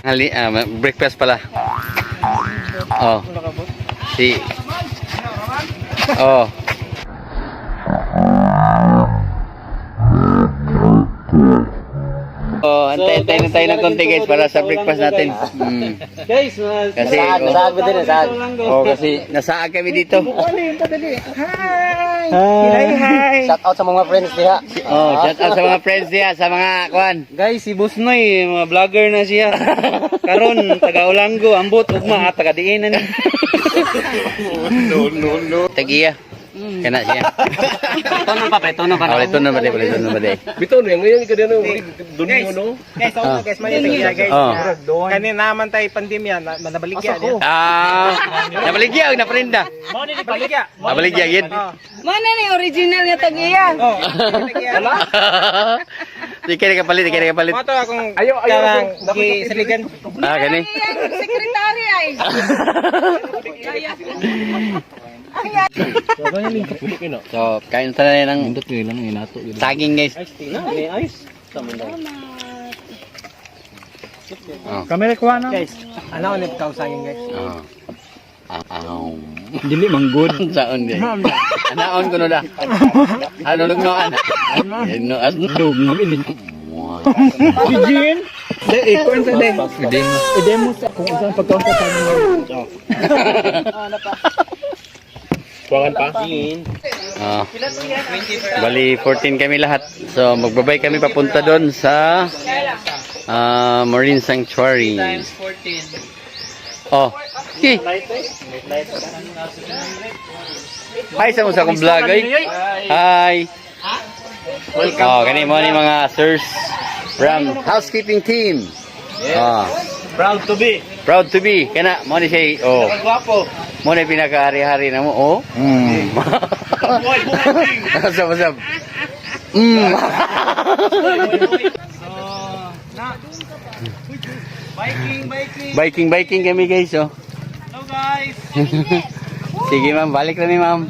Hali, breakfast pala. Oh. Si. Oh. Oh, antay antay na tayo ng konti, guys, para sa breakfast natin. Guys, mga Kasi Nasaag, nasaag ba din, nasaag? Oh, kasi nasaag kami dito. Hi. Hi. Shout out sa mga friends diha. Oh, shout out sa mga friends niya, sa mga kuan. Guys, si Boss Noy, mga vlogger na siya. Karon taga Olango, ambot ugma at taga diin na ni. Tagiya. Kana siya. Tono pa pre, tono pa. Oh, ito na ba, ito na ba. Bitaw na ngayon ka din doon no. Guys, ako guys, may tingin guys. Oh. Kanina naman tayo pandemya na nabaligya niya. Ah, nabaligya og naprenda. Nabaligya. Nabaligya gid. Mana ni original nga tag-iya? Oh, nabaligya. Di kay kapalit, di kay kapalit. Mo to akong ayo ayo gisaligan. Ah, kani. Iyang sekretary ay. So, kain tayo ng saging, guys. Ice. Oh. Kamera kuha na. Guys, ano ni pagkaw saging, guys? Oh. Aw. Dili man good. Saon di. Anaon kuno da. Ano lugnoan? Lugnoan. Lugnoan. Jin. Demo. I-demo sa kung isang pagkaon sa saging. Kuangan pa. Ah. Bali 14 kami lahat. So magbabay kami papunta doon sa Marine Sanctuary. Times 14. Oh. Okay. Hi sa mo sa akong vlog ay. Hi. Welcome. Oh, kani mo ni mga sirs from housekeeping team. Ah, Proud to be. Proud to be. Kana mo ni siya. Oh. Gwapo. Mo ni pinakahari-hari na mo. Oh. What's up, what's up? So, na. Biking, biking. Biking, biking kami, guys, oh. Hello, guys. Sige, ma'am, balik kami, ma'am.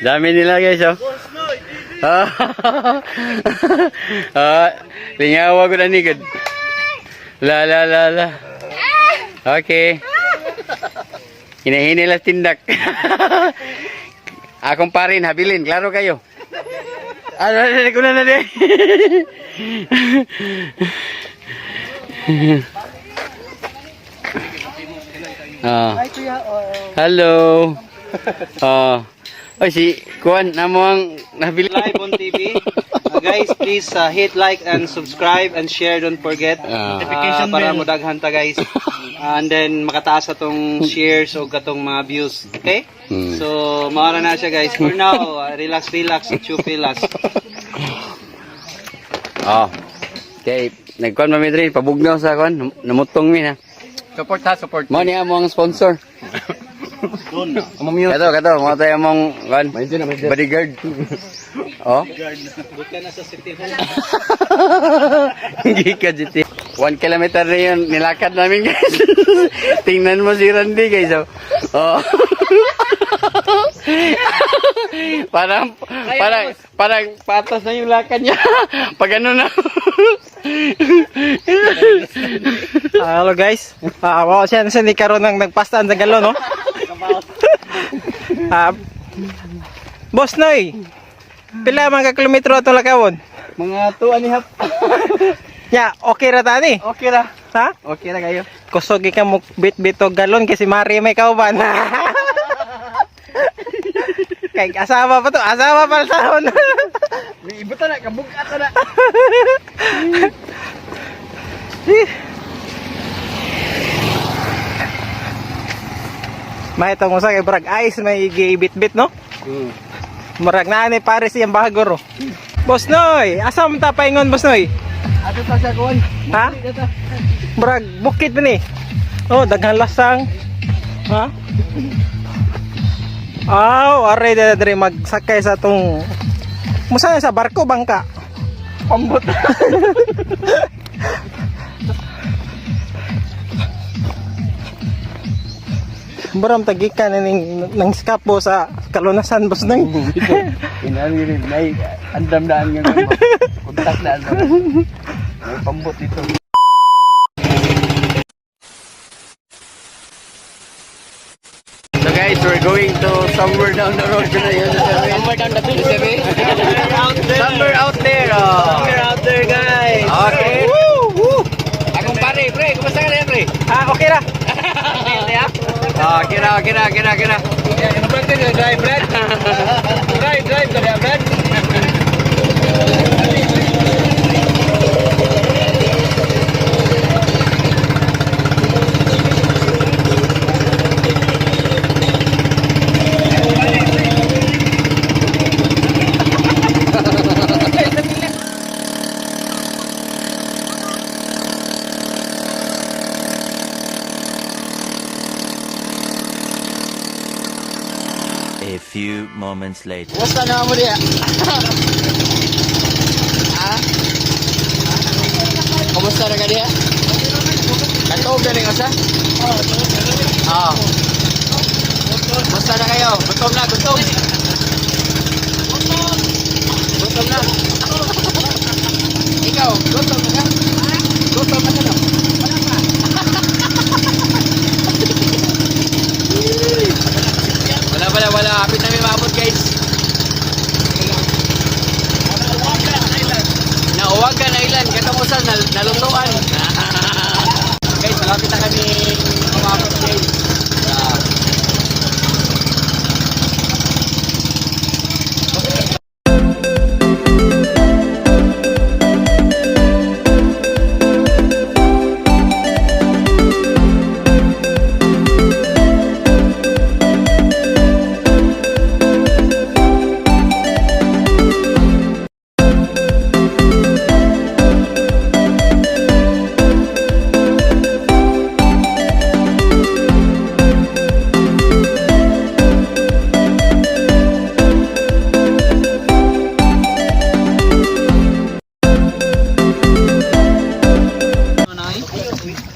Dami nila, guys, oh. Ah, lingawa ko na ni gud. La la la la. Okay. Hinahini lang tindak. Akong parin, habilin, klaro kayo. Ano, ano, ko na na di. Ah. Hello. Ah. Oy, si Kuan namo ang nabili. Live on TV. Guys, please hit like and subscribe and share. Don't forget. Ah. Para modaghan ta, guys. And then makataas atong shares o katong mga views. Okay? So, maara na siya, guys. For now, relax, relax, chupilas. Ah. Okay, nagkuan mami diri, pabugnaw sa kuan, namutong mi na. Support ha, support. Mo ni amo ang sponsor. Kato, kato, mo tayo among kuan. Bodyguard. Oh. Buka na sa City Hall. Hindi ka GT. 1 kilometer na yun, nilakad namin, guys. Tingnan mo si Randy, guys. Oh. Oh. Parang, parang, parang patas na yung lakad niya. Pag ano na. Hello, guys. Ah, wow, siya siya ni karon nang nagpastaan sa galon, no? Ah, Boss Noy. Pila man ka kilometro atong lakawon? Mga 2.5. Ya, okay ra tani. Okay ra. Ha? Okay ra kayo. Kusog ka mo bit-bit og galon kasi mari may kauban. Kay asawa pa to, asawa pa sa. Ibuta na, kabugat na. May itong usa kay brag ice may gibit-bit, no? Murag naa ni Paris iyang bahagor. Oh. Boss Noy, asa man ta paingon, Boss Noy? Ato ta sa kuan. Ha? Murag bukid pa ni. Oh, daghan lasang. Ha? Aw, aray dere dere magsakay sa tong Musa na sa barko bangka. Pambot. Buram tagikan na ning nang skapo sa kalunasan, Boss Noy. Inano rin, may andam daan nga naman. Kontak na andam. May pambot dito. So guys, we're going to somewhere down the road. Somewhere down the beach. Somewhere out there. Oh. Somewhere out there, guys. Okay. Woo! Woo! Akong pare, pre, kumusta ka na, pre? Ah, okay ra. Ah, kira, kira, kira, kira. Drive, Brad. Drive, drive, drive, Brad. A few moments later. Kumusta na mo diya? Ha? Kumusta na ka diya? Katuog na rin ka? Oo. Kumusta na kayo? Gutom na, gutom. Gutom na. Ikaw, gutom na ka? Gutom na ka no? Wala wala wala. Hapit namin maabot, guys. Nauwagan Island, katapusan, nalutuan. Guys, malapit na kami umabot, guys. Ah.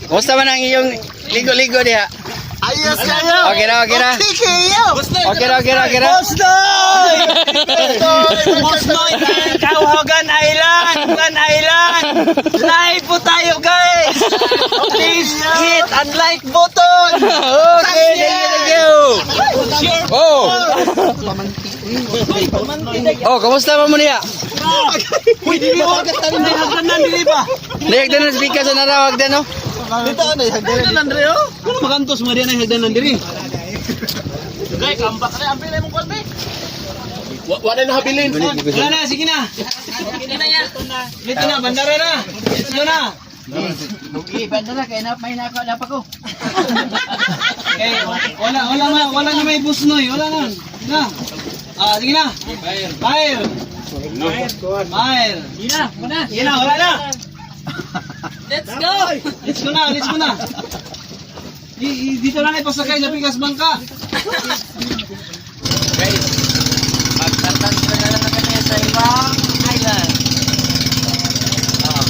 Kumusta man ang iyong ligo-ligo diha? Ayos kayo! Okay ra, okay ra. Okay kayo! Okay ra, okay ra, okay ra. Boss Noy! Boss Noy, Kauhogan Island! Kauhogan Island! Live po tayo, guys! Please hit and like button! Okay, thank you, thank you. Oh. Oh, kumusta man mo niya? Uy, dili ba? Hindi, hagdanan, dili ba? Nayag na speaker sa narawag din, no? Dito ano, Hagdanan, Andre, oh! Kung magantos mo diyan ay hagdanan diri. Wala na habilin. Wala na, sige na. Dito na, bandara na. Let's go na. Okay, bandara kay na may nako na pa ko. Okay, wala, wala, wala, wala na may bus noy, wala na. Na. Ah, sige na. Fire. Fire. Fire. Sige na, wala. Sige na, wala na. Let's go! Let's go na, let's go na. Dito lang ay pasakay sa Pikas Bangka. Guys, magtatransfer na lang kami sa ibang island. Ah.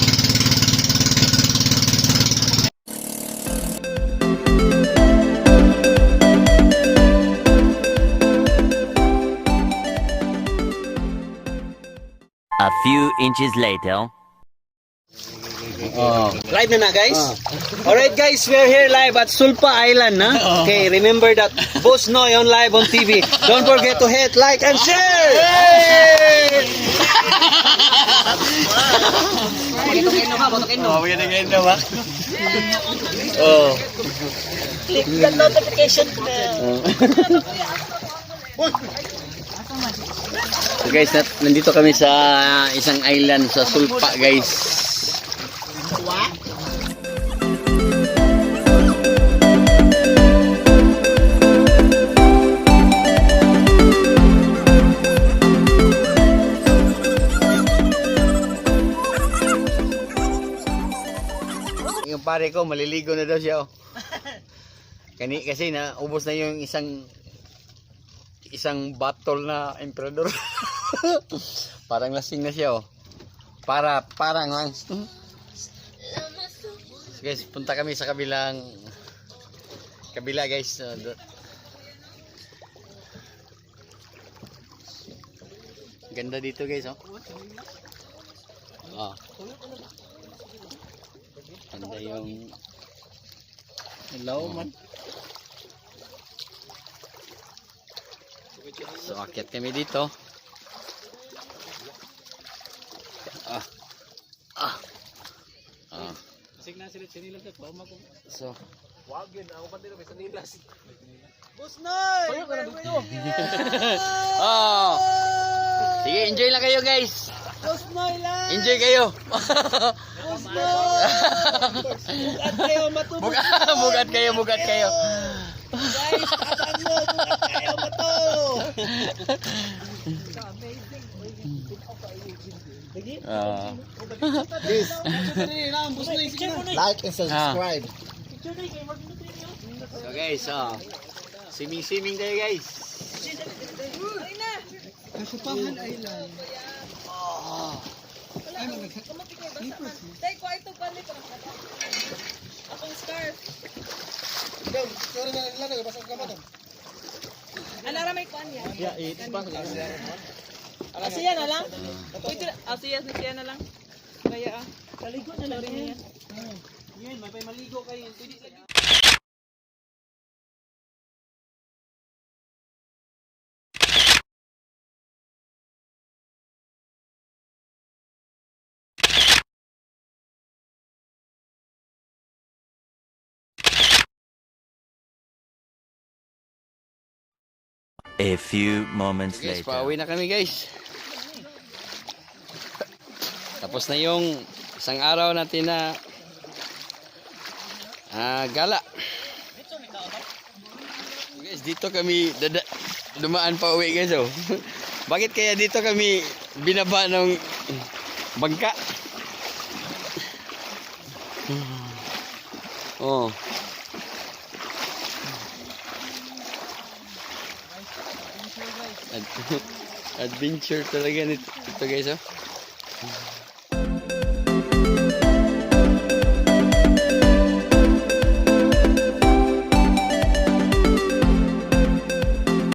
A few inches later. Oh. Live na na, guys. Alright, guys, we're here live at Sulpa Island, na? Okay, remember that Boss Noy on live on TV. Don't forget to hit like and share. Oh, maganda ganda ba? Oh. Click the notification bell. So guys, nandito kami sa isang island sa Sulpa, guys. Yung pare ko, maliligo na daw siya. Oh. Kani kasi na ubos na yung isang isang bottle na emperador. Parang lasing na siya oh. Parang lang. So guys, punta kami sa kabilang kabila, guys. Ganda dito, guys, oh. Oh. Ganda yung Hello man. So akyat kami dito. Ah. Ah. Ah. Sig na sila chinilas at pauma ko. So, Boss Noy! oh. Sige, enjoy lang kayo, guys. Boss Noy lang! Enjoy kayo. Boss Noy! Bugat kayo mato! Bugat, bugat kayo, bugat kayo. Guys, abang mo! Bugat kayo mato! Ah. Please, Boss Noy, sige na. like and subscribe. So guys, oh. Swimming swimming tayo, guys. Kasupahan Island. Tay, kuha ito pala ito. Akong scarf. Sorry na lang, basta ka mo. Alara may kuan yan. Yeah, it's ba? Ah, siya na lang? Uy, ah, siya, siya na lang. Kaya ah. Kaligo na lang niya. Yan, may maligo kayo. Pwede lagi. A few moments Guys, later. pauwi na kami, guys. Tapos na yung isang araw natin na gala. Guys, dito kami dumaan pa uwi, guys, oh. Bakit kaya dito kami binaba ng bangka? Oh. Adventure talaga nito, ito, guys, oh.